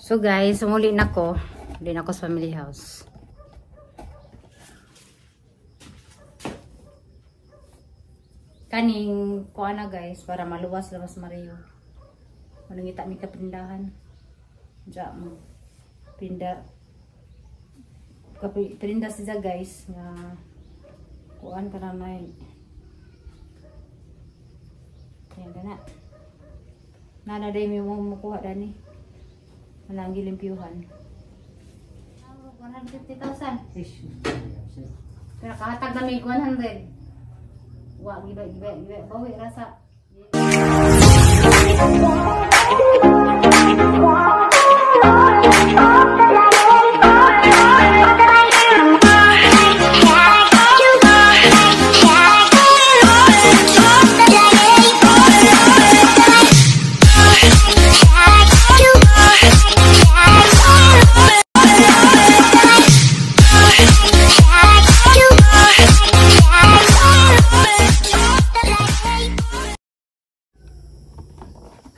So guys, muli na ko. Muli na ko sa family house. Kaning kuha na guys para maluwas-luwas Mario. Manungita mi kapindahan. Diya mo. Pinda. Pinda siya guys nga kuan ka na may. Ayan na. Nana day may mukuha dani. Walang gilimpyuhan. 150,000. Pero kahatag na may 100. Wa giba giba giba bawi rasa.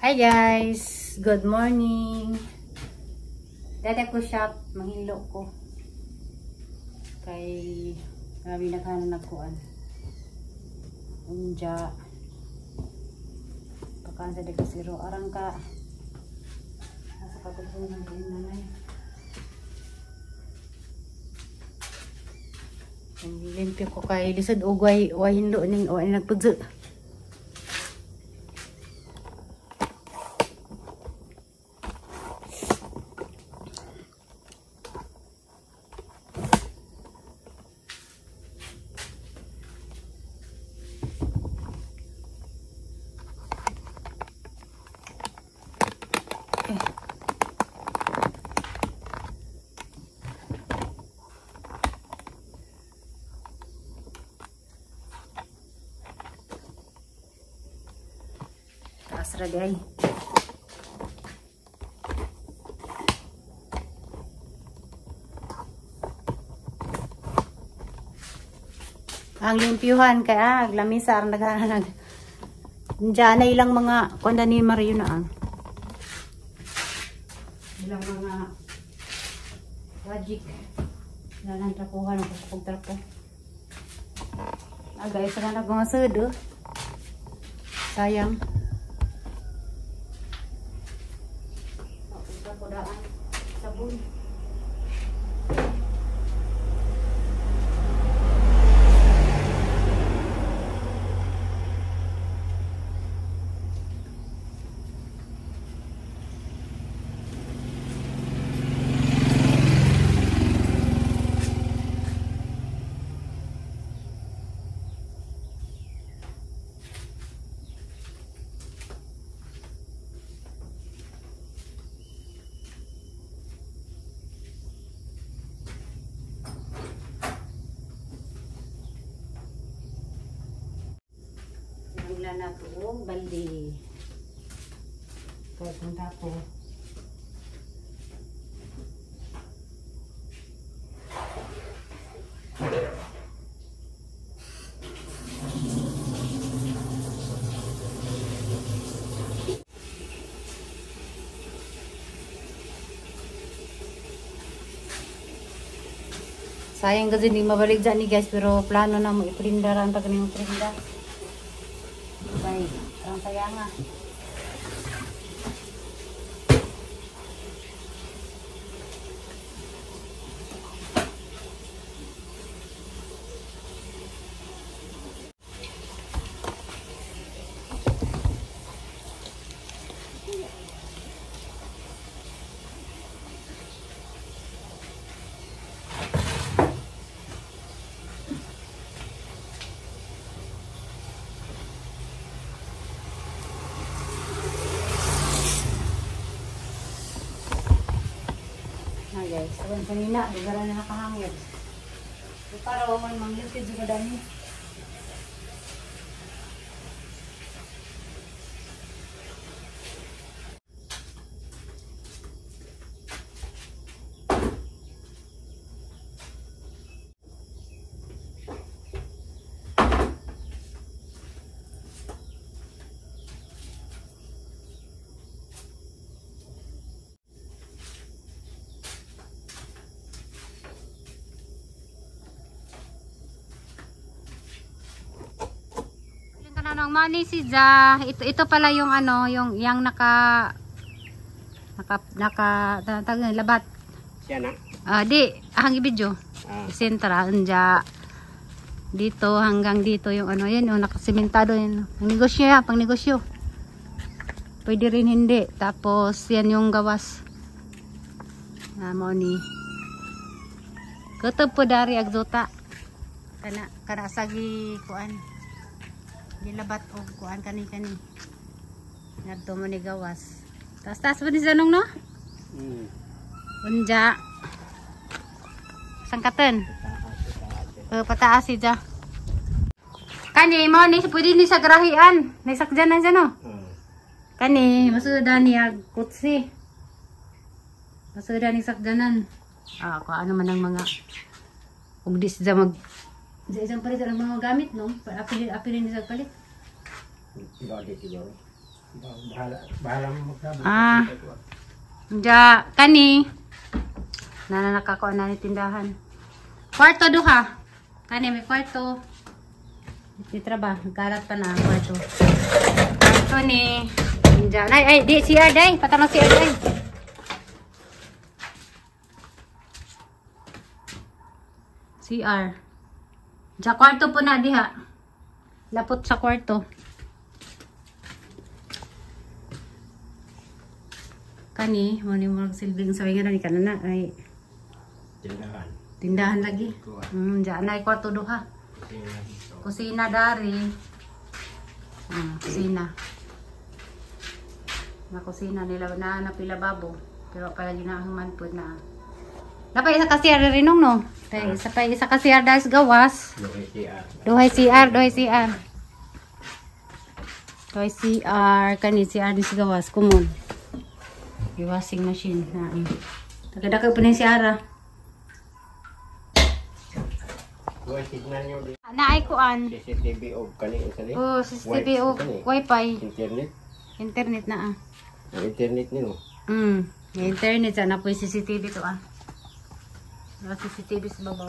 Hi guys, good morning. Dati ko shop, manghilo ko. Kay grabe na kanan nagkuan. Unja. Pakaan sa dekasiro arang ka. Nasa pagulong ng nanay. Limpyo ko kay lisod ugay way hinlo ning way nagpudso. Taas ra day. Ang limpyuhan kay lamisa ang naghanag. Diyan na ilang mga kuan ni Mario na ang. Ilang mga wajik na nang trapuhan ang pagtrapo. Ah guys, wala na mga sud. Sayang. Sabon. Na to balde. Kaya punta po. Sayang kasi hindi mabalik dyan ni guys, pero plano na mo iprinda ran pag yung prinda. Ang kaya nga. Guys, awan kanina, lugar na nakahangin. So, para wawan manglipid sa kadami. Ano money si Ja. Ito pala yung ano, yung yang naka naka naka tawag labat. Siya na. Di hang video. Ah. Sentra anja. Dito hanggang dito yung ano yan, yung nakasimentado yan. Pang negosyo yan, pang negosyo. Pwede rin hindi. Tapos yan yung gawas. Na mo ni. Kutob po dari agzuta. Kana kana sagi kuan. Gilabat og kuan kani kani. Ngadto mo ni gawas. Tas tas po ni sanong no? Unja. Sangkatan. Pataas siya. Kani mo ni pwede ni sa grahian. Naisakjan na siya no. Kani masuda niya kutsi. Masuda ni sakjanan. Ah, kung ano man ang mga ug di siya mag di isang palit ang mga gamit no. Apil apil ni sa palit. Bali siguro. Bahala bahala mo maggamit. Ah. Ja, kani. Nana nakakuha na ni tindahan. Kwarto duha. Kani may kwarto. Ditra ba? Kalat pa na kwarto. Kwarto ni. Diyan. Ay, ay, di CR day. Patama CR day. CR. Ja kwarto po na diha. Lapot sa kwarto. Kani, mo ni murag silbing sa nga ni kanana ay Tindahan. Tindahan lagi. Diyan na kwarto duha. Kusina dito. Kusina dari. Kusina. Na kusina nila na napila babo. Pero pala ginahuman po na. Napay isa kasi rinong no. Tay isa pa isa kasi das gawas. Duhay CR. Duhay CR, duhay CR. Duhay CR kani CR dis gawas kumon. Washing machine na. Tagadaka pa ni si Ara. Duhay signal nyo di. Naay kuan. CCTV og kani isa ni. Oh, CCTV o wifi. Internet. Internet na ah. Ang internet nino. May internet sana po yung CCTV to ah. Naka CCTV sa babaw.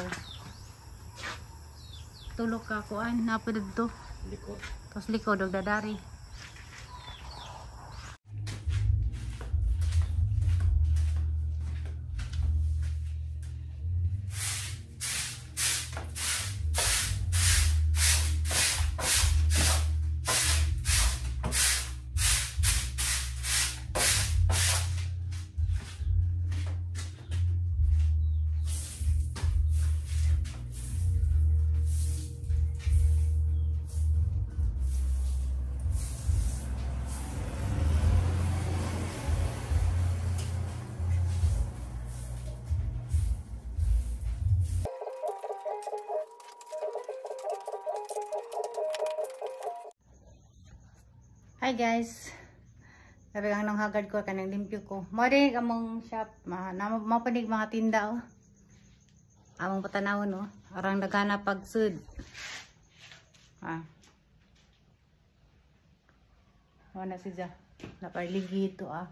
Tulog ka kuan, napo dito. Likod. Tapos likod og dadari. Hi guys. Sabi kang nang hagad ko kanang limpyo ko. Mo rin among shop, mapanig mga tinda oh. Among patanawon oh. Arang dagana pagsud. Ah. Wala siya. Napaligi ito ah.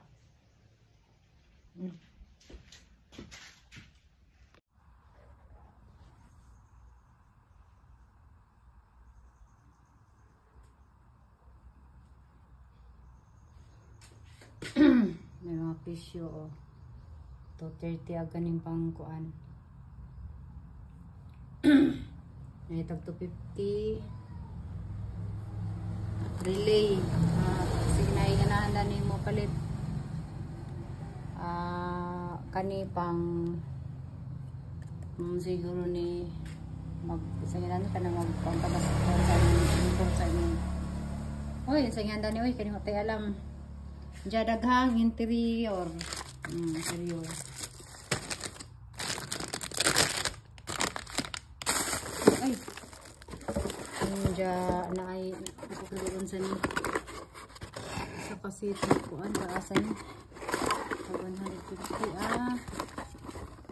May mga pisyo oh. 230 ag ganing pangkuan. May tag 250. Relay. Sige na ganahan na nimo palit. Kani pang siguro ni mag sa ganahan ka na magpangtabas sa imong sa imong. Oy, sa ganahan ni oy kani tay alam. Diya daghang interior. Interior. Ay. Diya na ay kukuloon sa ni. Sa kasi kuan para ni. 150 ah.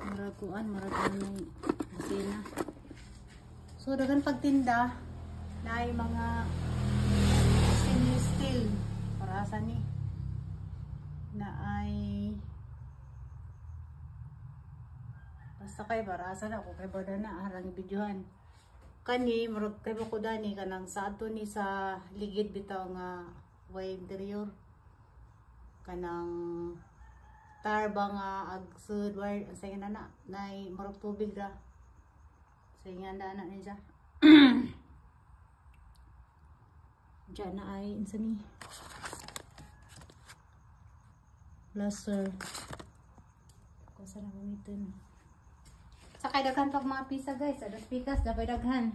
Murag kuan, murag ni kusina. So daghan pagtinda na ay mga stainless steel para sa ni. Na ay basta kay para asa na ako kay bada na harang videohan. Kani murag kay mo ko dani kanang sa adto ni sa ligid bitaw nga way interior. Kanang tar ba nga agsud wire sa nga na nay murag tubig ra. Sa nga na ni siya. Diyan na ay unsa ni? Blaster. Kung saan na gamitin. Sa kay daghan pag mga pisa guys, sa dos pikas dapat daghan.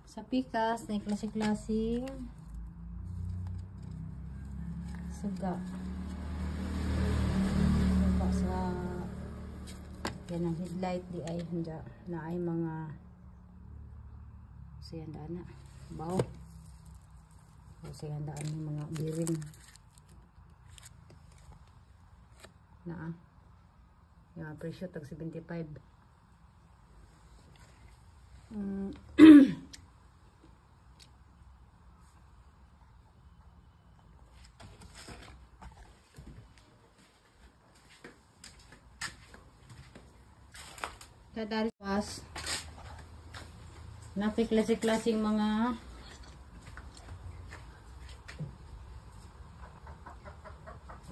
Sa pikas na klase-klase suga. Suga sa yan ang headlight di ay handa na ay mga sa handa na. Baw. Sa handaan ng mga biring. Na yung presyo tag 75. Kadari pas napiklase-klaseng mga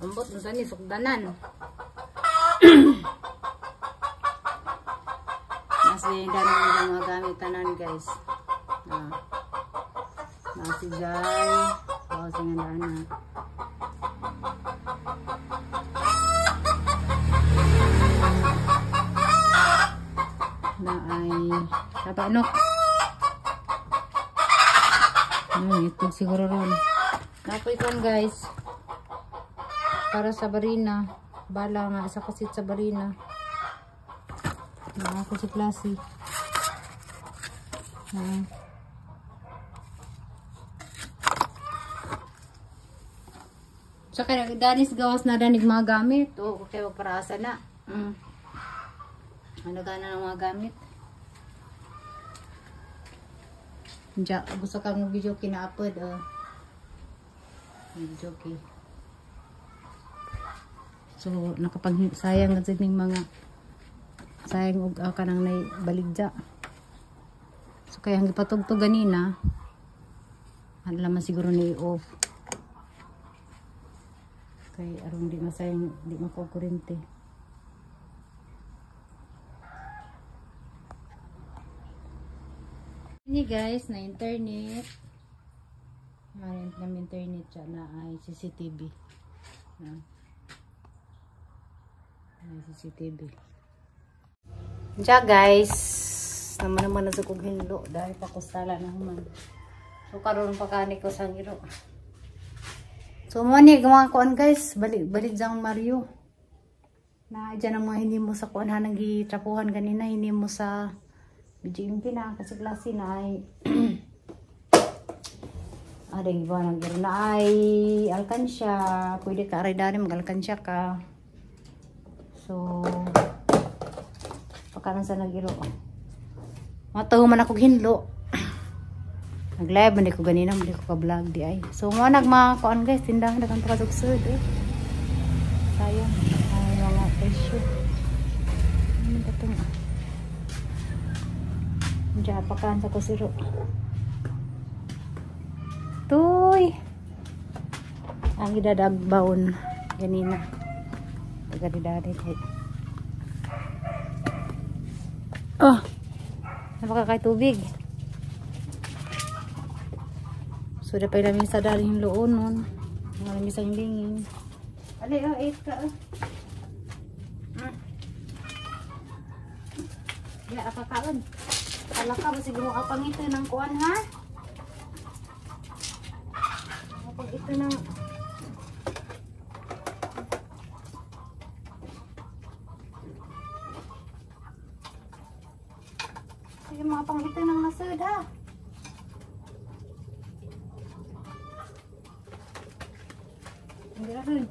ambot unsa ni sukdanan. Nasi dami ng mga gamit tanan guys. Nasi jay. Oh, singa na. Na ay tabanok. Ano ito siguro ron. Napoy kon guys. Para sa barina. Bala nga isa kasit sa barina. Mga ako si klase. Saka danis gawas na danig mga gamit. O kaya magparasa na. Ano gana ng mga gamit? Diya, gusto kang video kinaapod. Oh. Video kay. So nakapag sayang kasi ning mga sayang og kanang nay baligja. So kaya ang gipatugtog ganina, ano laman siguro ni off. Kay aron di masayang di makukurente. Ni guys, na internet. Marin na internet siya na ay CCTV. Na. Ay CCTV. Diya guys, naman naman na sa kong hinlo dahil pakustala na human. So karon pa kani ko sa ngiro. So mo ni mga kuan guys, balik jang Mario. Na diyan ang mga hinimo sa kuan ha nang gitrapuhan ganina hinimo sa BGMP na kasi klase na ay ading iba nang giro na ay alkansya, pwede ka aray dani mag-alkansya ka. So pakaran sa nagiro. Mataho man ako hinlo. Nag-live man ko ganina, man ko ka-vlog di ay. So mo nag mga kuan guys, tindahan daghang pagkasugsud eh. Sayang ay mga presyo. Ano ba tong? Diya pakan sa kusiro. Tuy. Ang idadagbaon ganina. Tagadidari kay. Oh. Napaka kay tubig. So dapat lamin sa daring loon nun. Mga lamin sa lingin. Ali oh, 8 ka oh. Ya apa kaon? Alaka ba siguro ka pangito ng kuan ha? Kapag ito ng sige mga pangito ng nasud ha. Hindi rasul.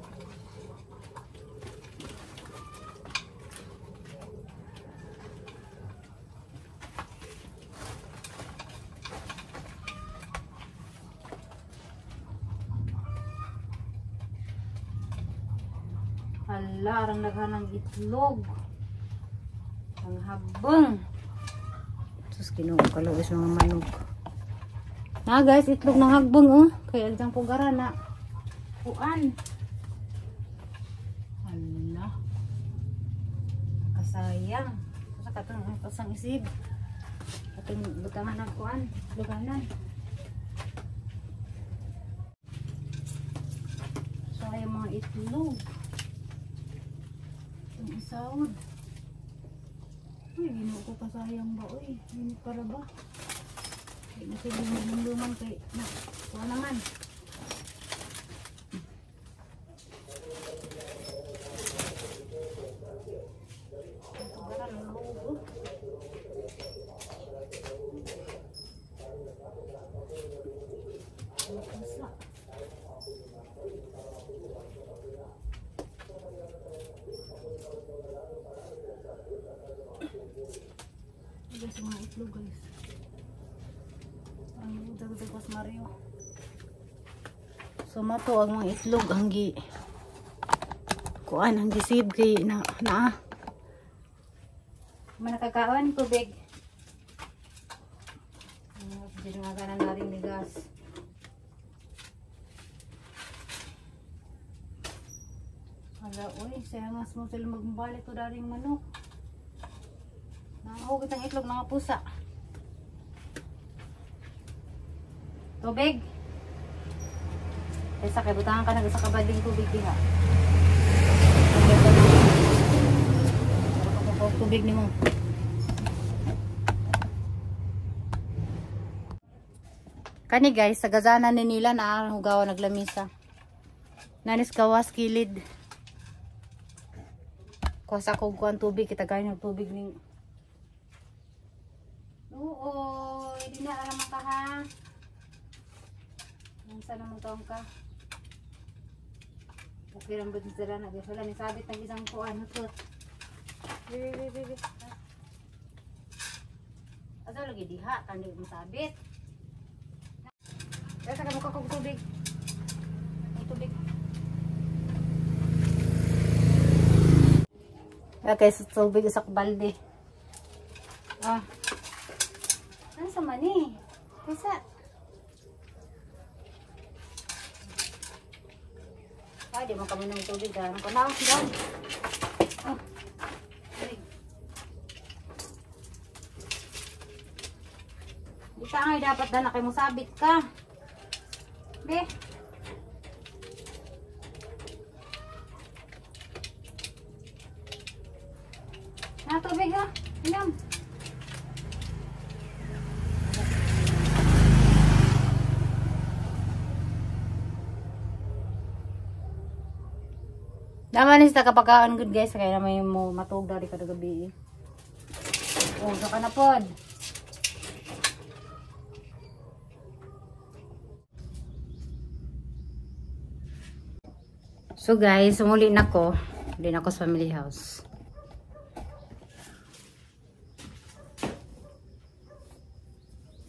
Hala, arang daghan ng itlog. Ang habang. Sus, Ginoo kaluoy sa mga manok. Na guys, itlog ng hagbong oh. Kay aljang pugara na. Kuan. Ala. Kasayang. Sa katong pasang isib. Atong butangan ng kuan, luganan. Sayang mga itlog. Itong isawod. Uy, Ginoo ko kasayang ba uy. Hindi para ba? Hindi na sila lumang kay na. Kuha naman. Guys, mga itlog guys. Ang dagdag Mario. So mato ang mga itlog ang gi kuan ang gisib kay na naa. Manakakaon tubig. Ginaganan na rin ni gas. Hala, uy, sayangas mo sila magbalik ko daring manok. Nangahugot ang itlog mga pusa. Tubig. Kaysa kay butangan ka na sa kabading tubig diha. Tubig nimo. Kani guys, sa gazana ni nila na hugawa naglamisa. Nanis gawas kilid. Kuha sa kog kuan tubig kita gayon ng tubig ning. Oo, hindi na alam ka ha. Nansa naman taong ka. Okay lang ba din sila na? Wala ni sabit ng isang kuan. Hutot. Bi, bi, bi, bi. Asa lagi diha, kandi masabit. Kaya sa kamukha kong tubig. May tubig. Okay, sa tubig sa balde. Ah. Ano sa mani? Kaysa. Ay, di mo kami ng tubig. Ano ko na? Doon. Oh. Tubig. Di ka nga dapat na kay musabit ka. Be. Na tubig ha. Inom. Naman is nakapagkaan good guys kaya naman mo matuog dari kada gabi. Oh, saka na pod. So guys, umuli na ko. Uli na ko sa family house.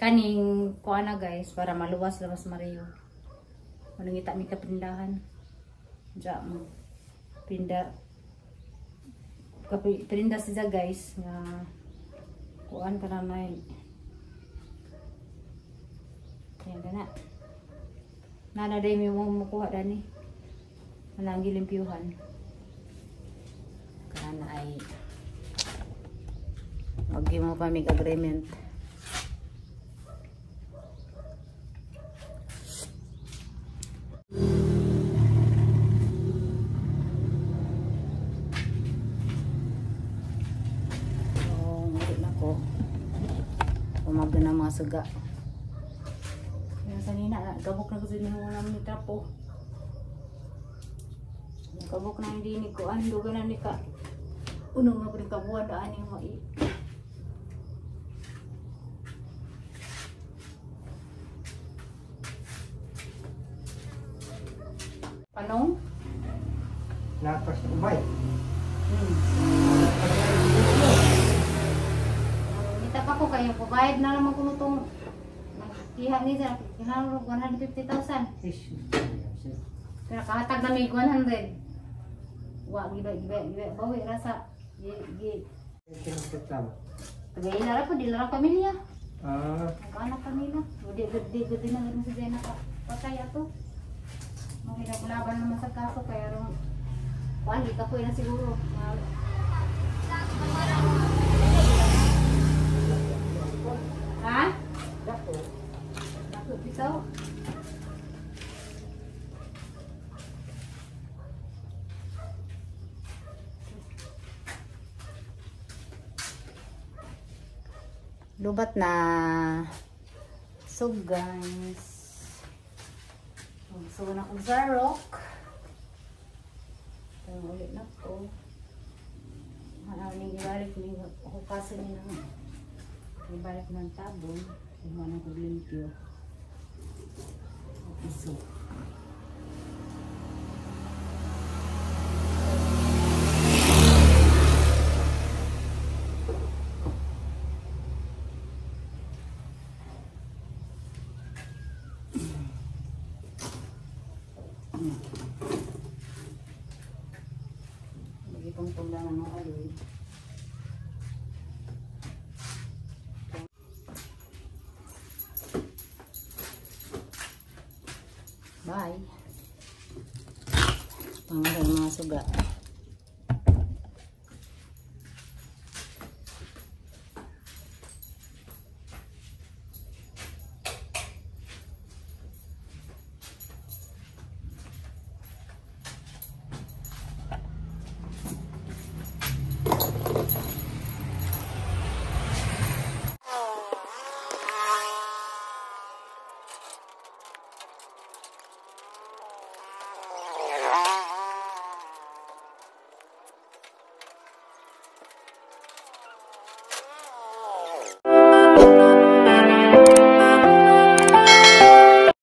Kaning kuha na guys para maluwas labas Mario. Manungita mi kapindahan. Diya mo. Pinda kapinda siya guys nga kuan ka na may yan na. Nana day mi mo mukuha dani. Walang gilimpyuhan. Kana ay maghimo pa mig agreement. So, nguli na ko. Umabdo na mga suga. Kaya sanina, gabok na kasi nung namin ni trapo. Kabok na hindi ni ko ano duga na ni ka uno nga pud ka buwan daan yung mai. Panong? Lapas ubay. Kita pa ko kayo provide na naman kuno tong nagkiha ni sa kinahanglan 150,000. Pero kahatag na may 100. Wa giba giba giba bawi rasa gi gi. Tagay lara po, di lara pamilya. Ah, Nag-anak kanila. Di na rin si Jenna ka. Patay ato. Mahirap laban naman sa kaso kaya ron. Wali ka po na siguro. Ha? Dako. Dako bitaw. Lubat na. So guys, so na kong zarok. Ito ulit na ko. Ano ning ibalik ni hukasan ni nang ibalik ng tabon. Imuha ng kog limpyo. Iso. Lagi pong tula ng mga aloy. Bye. Pangalan mga suga.